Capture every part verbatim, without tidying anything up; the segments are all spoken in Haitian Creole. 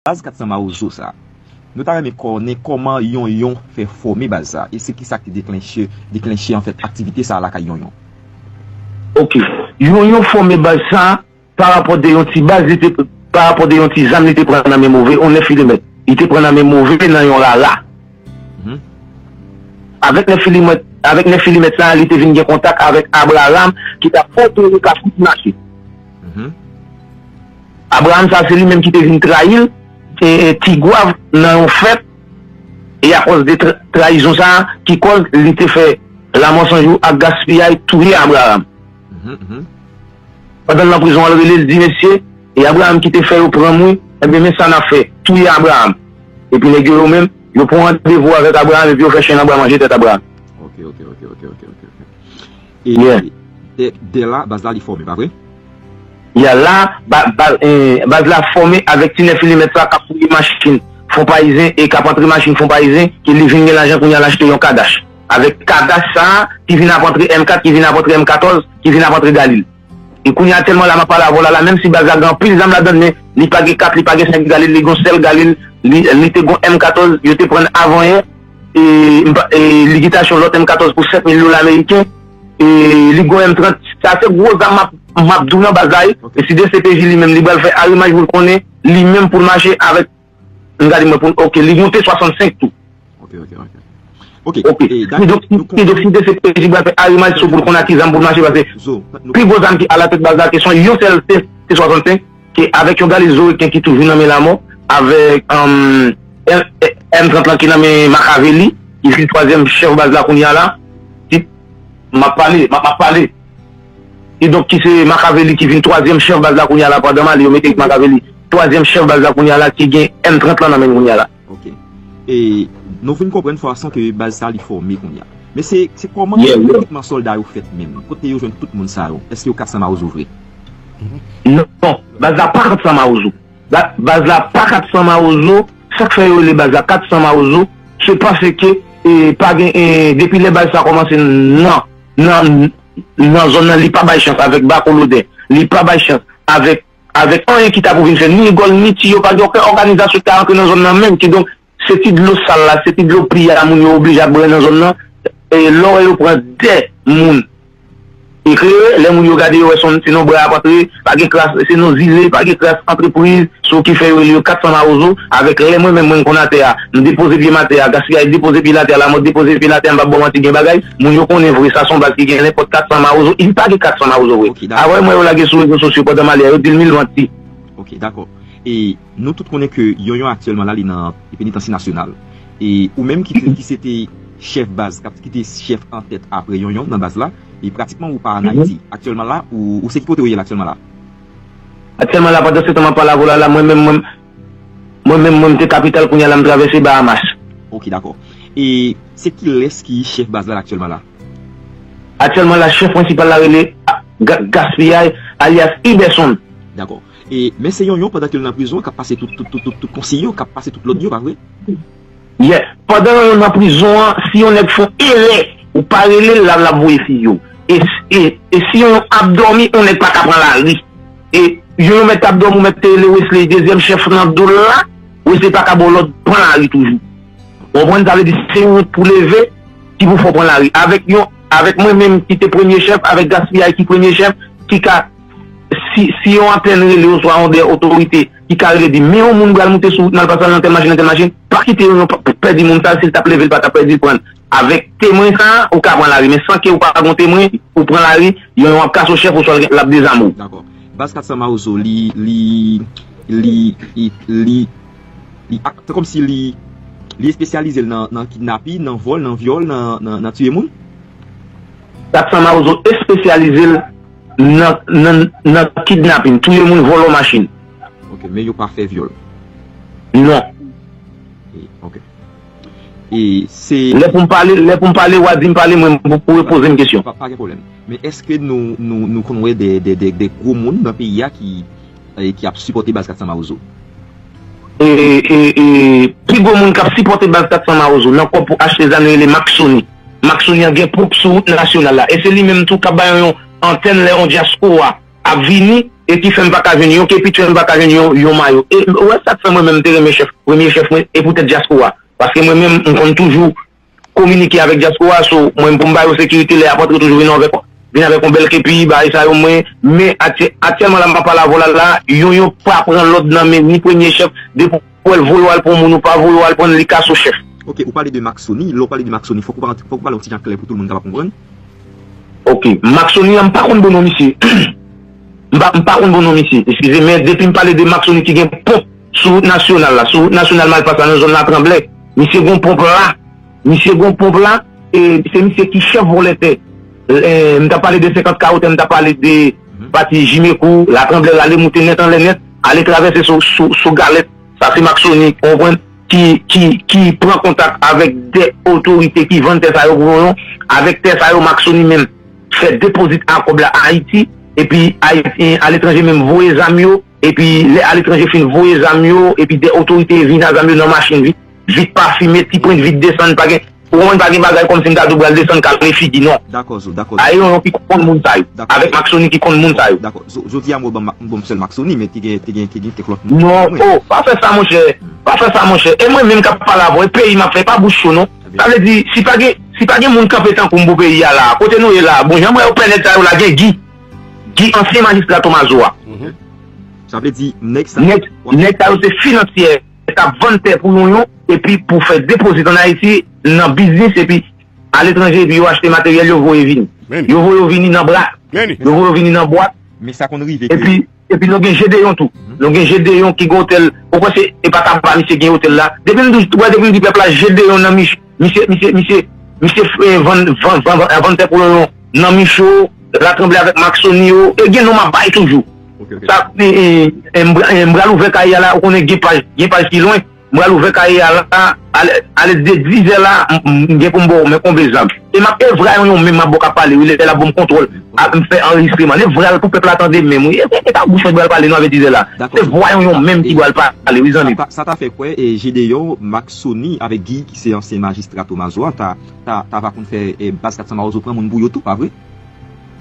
Baz kat san Mawozo sa, nou ta renmen konnen kòman Yonyon fè fòme baz sa, e se kisa ki deklenche, deklenche anfèt aktivite sa lakay Yonyon. Ok. Yonyon fòme baz sa, pa rapò de yon ti baz, li te, pa rapò de yon ti zam li te pran nan men Move, yon nèf milimèt. Li te pran nan men Move nan yon rara. Avèk nèf milimèt, avèk nèf milimèt sa, li te vin gen kontak avèk Abraham ki t ap montre li ka fout mache. Abraham sa se li menm ki te vin trayi l, e, e, Ti Gwav nan yon fèt, e akòz de tra, trayizon sa ki kòz li te fè Lanmò San Jou ak Gaspiyay touye Abraham. Pandan l nan prizon an, l rele l di, mesye, e Abraham ki te fè yo pran m wi, ebyen men sa n ap fè, touye Abraham. Epi nèg yo yo menm, yo pran randevou avèk Abraham epi yo fè chen nan bwa manje tèt Abraham. Ok, ok, ok, ok, ok, ok. E Yeah. de, de la, baz la li fòme, pa vre? Ya la, ba, ba, eh, baz la fòme avèk ti nèf milimèt sa k ap fouye machin Fon Payizen e k ap antre machin Fon Payizen, ke li vin gen lajan kounye a l achte yon Kadash. Avèk Kadash sa a, ki vin ap antre M kat, ki vin ap antre M katòz, ki vin ap antre Galil. E kounye a tèlman la m ap pale avè w la, la, menm si baz la gen anpil zam ladann, men li pa gen kat, li pa gen senk Galil, li gen yon sèl Galil, li, li te gen M katòz, yo te pran avanyè, e, m pa- e li gen te achte yon lòt M katòz pou sèt mil dola ameriken, e li gen M trant. Sa se gwo zam m ap, m ap di w nan baz la, wi. E si D C P J li menm, li pral fè arimaj pou l konnen, li menm pou l mache avèk, m gade mwen pou, ok, li gen yon T swasannsenk tou. Ok, ok, ok. Ok, ok. E, dakò, kidonk, nou kon- kidonk si D C P J pral fè arimaj sou pou l konnen ak ki zam pou l mache, paske pi gwo zam ki alatèt baz la, ke se yon sèl T, T swasannsenk, ke avèk yon Galil Zoriken ki toujou nan men Lanmò, avèk, um, M, M trant lan ki nan men Makaveli, ki vin twazyèm chèf baz la kounye a la, ki, m ap pale, m ap, m ap pale. Kidonk, ki se Makaveli ki vin twazyèm chèf baz la kounye a la, pandan m ale, yo mete Makaveli twazyèm chèf baz la kounye a la, ki gen M trant lan nan men l kounye a la. Ok. E nou vin konprann fason ke baz sa li fòme kounye a. Men se, se kòman Yeah, yeah. rekrutman sòlda yo fèt menm? Kote yo jwenn tout moun sa yo? Èske yo kat san Mawozo vre? Non, baz la pa kat san Mawozo. Ba, baz la pa kat san Mawozo. Sa k fè yo rele baz la kat san Mawozo, se paske, e, pa gen, e, depi lè baz sa kòmanse nan, nan, nan zòn nan, li pa bay chans avèk Bako Loden. Li pa bay chans avèk, avèk anyen ki ta pou vin fè ni gòl, ni tiyo, pa gen okenn òganizasyon ki ta rantre nan zòn nan menm. Kidonk, se ti dlo sal la, se ti dlo pli a moun yo oblije ap bwè nan zòn nan. E lè w wè yo pran de moun eklere, lè moun yo gade yo wè se yon, se yon bra ap antre, pa gen kras, se yon zile, pa gen kras antrepriz, se yo ki fè yo rele yo kat san Mawozo, avèk lè mwen menm mwen konn atè a, m depoze pye m atè a, Gaspiyay depoze pye l atè a, Lamòt depoze pye l atè a, m p ap ba w manti gen bagay, moun yo konnen vre, sa se yon baz ki gen nenpòt kat san Mawozo, li pa gen kat san Mawozo vre. Ok, dakò. Avè mwen yo lage sou rezo sosyo pandan m ale a, yo di l mil vanti. Ok, dakò. E nou tout konnen ke Yonyon aktyèlman la, li nan penitansye nasyonal. E ou menm ki, ki se te chèf baz, k ap, ki te chèf antèt apre Yonyon nan baz la, e pratikman ou pa ann Ayiti. Aktyèlman la, ou, ou se ki kote ou ye la aktyèlman la? Aktyèlman la, pandan se tan m ap pale avè w la, la, mwen menm, mwen, mwen menm, mwen, m te kapital, kounye a la, m travèse Bahamas. Ok, dakò. E se kilès ki chèf baz la aktyèlman la? Aktyèlman la, chèf prensipal la rele Ga, Gaspiyay, alyas Iberson. Dakò. E, men se Yonyon pandan ke l nan prizon an k ap pase tout, tout, tout, tout, tout konsiy yo, k ap pase tout lòd yo, pa vre? Yeah. Pandan Yonyon nan prizon an, si yon nèg fè yon erè, ou pa rele l, la, l ap voye fiy yo. E, e, e si Yonyon ap dòmi, yon nèg pa ka pran lari. E Yonyon mèt ap dòmi, ou mèt te rele Wesley, dezyèm chèf nan do l la, Wesley pa ka ba w lòd pran lari toujou. Ou konprann? Sa vle di se yon pou leve, ki pou fè w pran lari. Avèk yon, avèk mwen menm ki te premye chèf, avèk Gaspiyay ki premye chèf, ki ka, si, si yon antèn rele oswa yon de otorite ki ka rele di, men yon moun pral moute sou wout nan, l pase nan tèl machin, nan tèl machin, pa kite yon, yon p, pèdi moun sa, si l t ap leve, l pa t ap pèdi l pran. Avèk temwen sa, ou ka pran lari, men san ke ou pa gon temwen, ou pran lari, yon, yon ap kase w chèf oswa l ap dezame w. Dakò. Baz kat san Mawozo, li, li, li, li, li, li, ak, se kòmsi li, li espesyalize l nan, nan kidnapin, nan vòl, nan vyòl, nan, nan, nan tiye moun? Kat san Mawozo espesyalize l nan, nan, nan kidnapin, touye moun, vòlò machin. Ok, men yo pa fè vyòl? Non. E, ok. E se Lè pou m pale, lè pou m pale, w a di m pale, mwen, pou, pou repoze m kesyon. Pa, pa gen pwoblèm. Men èske nou, nou, nou konn wè de, de, de, de gwo moun nan peyi a ki, e, ki ap sipòte baz kat san Mawozo? E, e, e, pi gwo moun k ap sipòte baz kat san Mawozo, nan kòb pou achte zam, yo rele Maksoni. Maksoni an gen pwòp sou wout nasyonal la. E se li menm tou k ap bay yon antèn lè yon dyaspora ap vini e ki fè m pa ka jwenn yon kepi, ki fè m pa ka jwenn yon, yon mayo. E ou wè sa k fè mwen menm m te renmen chèf, premye chèf mwen, e poutèt dyaspora. Paske mwen menm, m konn toujou kominike avèk dyaspora, so, mwen, pou m ba yo sekirite, lè y ap antre toujou vin avèk, vin avèk yon bèl kepi, bagay sa yo, mwen, men aktyè-, aktyèlman la, m ap pale avè w la, la, Yonyon pa pran lòd nan men ni premye chèf, depi w wè l voye w al pran moun, ou pa voye w al pran li ka sou chèf. Ok, ou pale de Maksoni, lè w pale de Maksoni, fòk ou pa, fòk ou pale yon ti jan klè pou tout moun kapab konprann. Ok, Maksoni an, m pa konn bon non misye. M pa, m pa konn bon non misye, eskize, men depi m pale de Maksoni ki gen ponp sou wout nasyonal la, sou wout nasyonal Malpas la, nan zòn Latranblè, misye gon ponp la, misye gon ponp la, e se misye ki chèf vòlè tè. E, m t ap pale de senkant Kawotè, m t ap pale de pati Jimekou, Latranblè, rale moute nèt anlè nèt, ale travèse sou, sou, sou Galèt. Sa se Maksoni, ou konprann, ki, ki, ki pran kontak avèk de otorite ki vann tè sa yo pou Yonyon. Avèk tè sa yo, Maksoni menm fè depozit a kòb la Ayiti, epi Ayiti, aletranje menm voye zam yo, epi lè aletranje fin voye zam yo, epi de otorite vin a zam yo nan machin vit, vit pafime, ti pwent vit desann, pa gen, ou konprann, pa gen bagay kòmsi m ta di w pral desann kale figi, non. Dakò, Zo, dakò, Zo. A Yonyon ki konn moun sa yo. Dakò, avèk Zo. Maksoni ki konn moun sa yo. Dakò, Zo, jodi a, mwen ban, m ban m sèl Maksoni, men te gen, te gen, te gen kèk lòt moun. Non, oh, pa fè sa, monchè. Pa fè sa, monchè. E mwen menm k ap pale avè w, e peyi m ap fè, pa bouch cho, non. Sa vle di, si pa gen, si pa gen moun kanpe tankou m pou peyi a la, kote nou ye la, bon, jan m wè yo pè nèg sa yo la, gen Gi. Gi, ansyen majistra Tomazo a. Sa vle di, nèg sa. Nèg, nèg sa yo se finansyè k ap vann tè pou Yonyon, epi pou fè depozit ann Ayiti, nan biznis, epi aletranje, epi yo achte materyèl, yo voye vini. Yo voye yo vini nan bra. Yo voye yo vini nan bwat. Men sa konn rive ke. Epi, epi nou gen Jedeyon tou. Nou gen Jedeyon ki gen otèl. Ou kwè se, e pa taba misye gen otèl la. Depi m di, wè, depi m di pèp la, Jedeyon nan Mich-, misye, misye, misye, misye, eh, vann, vann, vann, vann, vann tè pou Yonyon nan Micho, Latranblè avèk Maksoni yo. E gen non m ap bay toujou. Sa, eh, eh, eh, m pra-, eh, m pral ouvè kay a la, ou konnen gen paj, gen paj ki lwen. M pral ouvè kay a la, ale, ale de dizè la, m, m, m gen pou m ba w men konbe zam. E m ap, e vra Yonyon menm m ap ba w k ap pale, wi, lè l ap ban m kontwòl, ap m fè anrejistreman. Lè vra l pou pèp la tande menm, wi. E, e, e pa bouch mwen k pral pale non avè dizè la. Se vwa Yonyon menm ki pral pale, wi, zanmi m. Sa, sa ta fè kwè, e, Jedeyon, Maksoni avèk Gi, ki se ansyen majistra Tomazo a, ta, ta, ta va konn fè, e, baz kat san Mawozo pran moun pou yo tou, pa vre?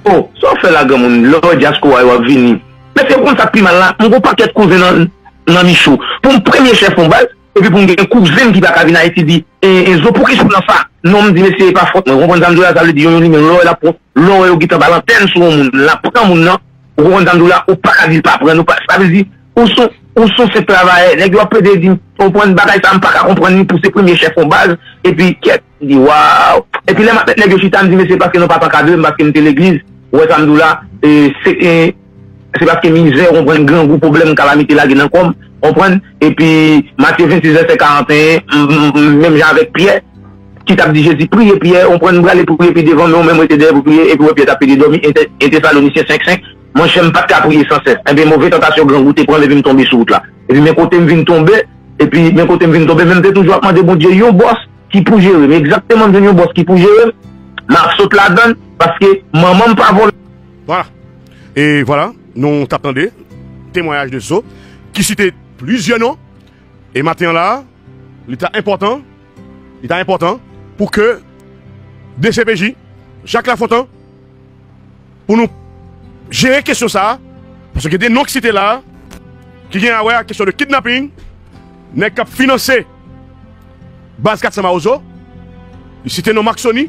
Oh, sa w fè la, granmoun, lè w wè dyaspora yo ap vini. Mesye, ou konn sa k pi mal la? M gon pakèt kouzen nan, nan Micho. Pou m premye chèf yon baz, epi pou m gen kouzen m ki pa ka vin Ayiti di, e, e, Zo, poukisa w nan sa? Non, m di, mesye, e pa fòt mwen. Ou konprann sa m di w la? Sa vle di, Yonyon li menm, lè w wè l ap pran, lè w wè yo gentan ba l antèn sou yon moun, l ap pran moun nan, ou konprann sa m di w la? Ou pa ka di l pa pran, ou pa, sa vle di, ou se yon, ou se yon senp travayè. Nèg yo ap plede di m, ou konprann, bagay sa, m pa ka konprann li pou se premye chèf yon baz, epi kèt, m di, waw. Epi lè m ap met nèg yo chita, m di, mesye, paske nou pa t ankadre m, paske m te legliz, ou wè sa m di w la, e, se, e, se paske mizè, ou konprann, grangou, pwoblèm, kalamite lage nan kò m, ou konprann, epi Matye vennsis vèsè karanteyen, m, m, m, menm jan avèk Pyè, ki t ap di Jezi, priye Pyè, ou konprann, m prale priye pi devan, men ou menm rete dèyè pou priye, epi w wè Pyè t ap pede dòmi, en Te-, en Tesalonichen senk senk, monchè, m pa t ka priye san sès. Enben, move tantasyon grangou te pran m epi m tonbe sou wout la. Epi men kote m vin tonbe, epi men kote m vin tonbe, men m te toujou ap mande Bondye yon bòs ki pou jere m. Egzakteman, m jwenn yon bòs ki pou jere m, m ap sot ladan l, paske manman m pa vòlè. Vwala. E vwala, nou t ap tande temwayaj de Zo, ki site plizyè non. E maten an la, li ta enpòtan, li ta enpòtan pou ke D C P J, Jak Lafontan, pou nou jere kesyon sa a, paske gen de non ki site la a, ki gen a wè ak kesyon de kidnaping, nèg k ap finanse baz kat san Mawozo, li site non Maksoni,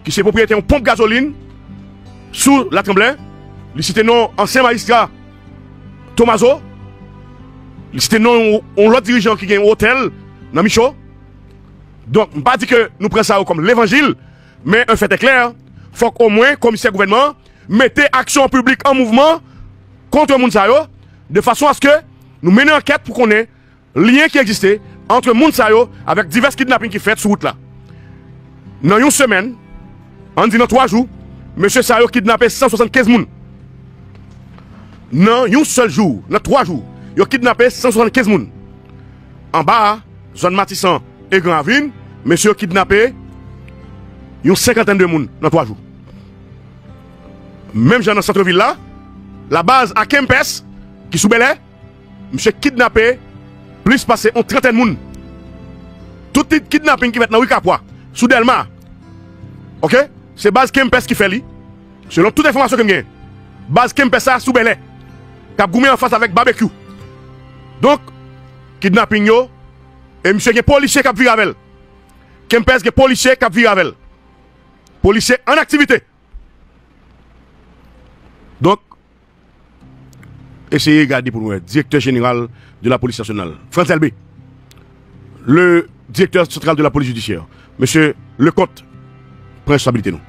ki se pwopriyetè yon ponp gazolin sou Latranblè, li site non ansyen majistra Tomazo, li site non yon, yon lòt dirijan ki gen yon otèl nan Micho. Donk, m pa di ke nou pran sa yo kòm levanjil, men un fait est clair, fòk omwen komisè gouvènman an mete aksyon piblik an mouvman kont moun sa yo, de fason aske nou mennen ankèt pou konnen lyen ki egziste ant moun sa yo avèk divès kidnaping ki fèt sou wout la. Nan yon semèn, ann di nan twa jou, mesye sa yo kidnape san swasannkenz moun. Nan yon sèl jou, nan twa jou, yo kidnape san swasannkenz moun. Anba a, zòn Matisan e Gran Ravin, mesye yo kidnape yon senkantèn de moun nan twa jou. Menm jan nan sant vil la, labaz a Kempès, ki sou Bèlè, misye kidnape plis pase yon trantèn moun. Tout ti kidnaping ki fèt nan ri Kapwa, sou Dèlma, oke, se baz Kempès ki fè li, selon tout enfòmasyon ke m genyen. Baz Kempès la sou Bèlè k ap goumen anfas avèk Babekyou. Donk, kidnaping yo, e misye gen polisye k ap vire avè l. Kempès gen polisye k ap vire avè l. Polisye an aktivite. Donk, eseye gade pou nou wè. Direktè jeneral de la polis nasyonal, Frantz Elbé. Le direktè santral de la polis jidisyè, mesye Leconte, pran responsabilite nou.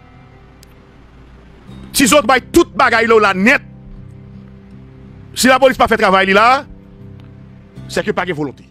Tizo bay tout bagay la, la nèt. Si lapolis pa fè travay li la, se ke pa gen volonte.